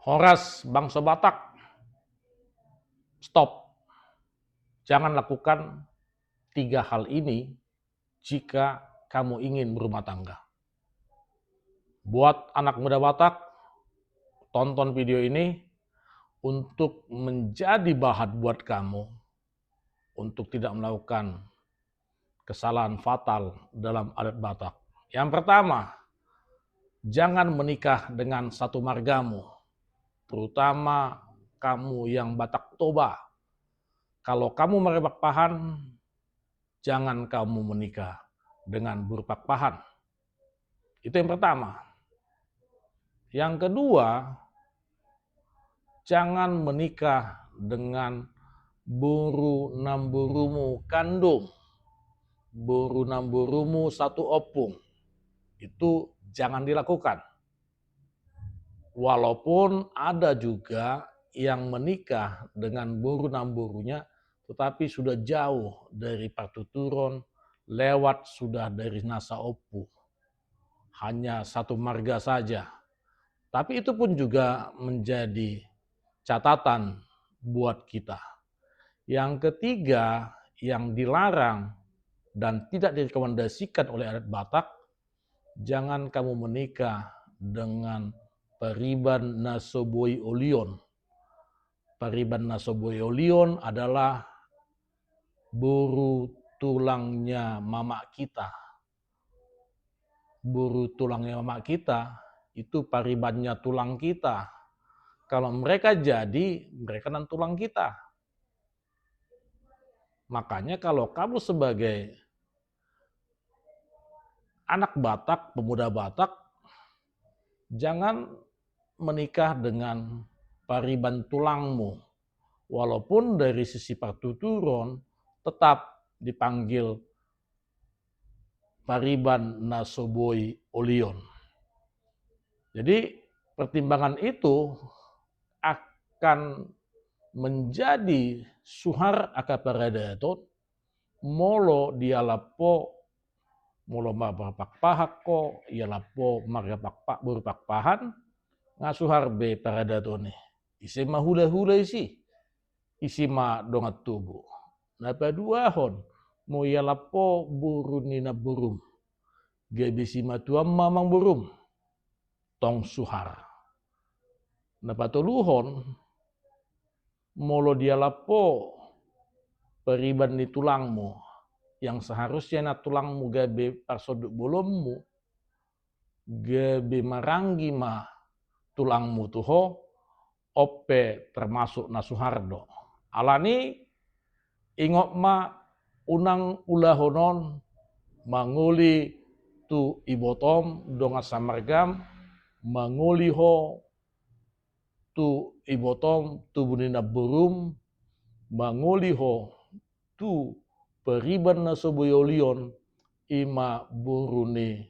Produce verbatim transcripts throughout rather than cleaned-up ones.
Horas bangso Batak, stop. Jangan lakukan tiga hal ini jika kamu ingin berumah tangga. Buat anak muda Batak, tonton video ini untuk menjadi bahan buat kamu untuk tidak melakukan kesalahan fatal dalam adat Batak. Yang pertama, jangan menikah dengan satu margamu, terutama kamu yang Batak Toba. Kalau kamu marga Pakpahan, jangan kamu menikah dengan Boru Pakpahan. Itu yang pertama. Yang kedua, jangan menikah dengan boru namborumu kandung, boru namborumu satu ompung. Itu jangan dilakukan. Walaupun ada juga yang menikah dengan boru namborunya, tetapi sudah jauh dari partuturon, lewat sudah dari nasa ompu. Hanya satu marga saja. Tapi itu pun juga menjadi catatan buat kita. Yang ketiga, yang dilarang dan tidak direkomendasikan oleh adat Batak, jangan kamu menikah dengan pariban na so boi olion. Pariban na so boi olion adalah boru tulangnya mamak kita. Boru tulangnya mamak kita, itu paribannya tulang kita. Kalau mereka jadi, mereka nan tulang kita. Makanya kalau kamu sebagai anak Batak, pemuda Batak, jangan menikah dengan pariban tulangmu. Walaupun dari sisi partuturon tetap dipanggil pariban na so boi olion. Jadi pertimbangan itu akan menjadi suhar angka paradaton, molo dialap ho, molo marga Pakpahan ho, ialap ho marga Pakpa-, boru Pakpahan, nga suhar be paradaton i. Ise ma hulahula isi, ise ma dongan tubu. Na paduahon, molo ialap ho boru ni namborum, gabe simatuam ma amangborum, tong suhar. Na patoluhon, molo dialap ho pariban ni tulangmu, yang seharusnya na tulangmu gabe parsonduk bolonmu, gabe maranggi ma tulangmu tu ho, on pe termasuk na suhar do. Alani, ingot ma, unang ulahon on mangoli tu ibotom dongan samargam, mangoli ho tu ibotom tubu ni namborum, mangoli ho tu pariban na so boi olion, i ma boru ni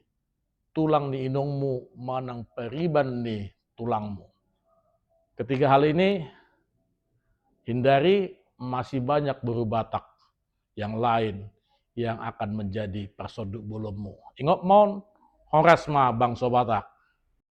tulang ni inongmu manang pariban ni tulangmu. Ketiga hal ini hindari, masih banyak boru Batak yang lain yang akan menjadi parsonduk bolonmu. Ingot ma on, horas ma bangso Batak.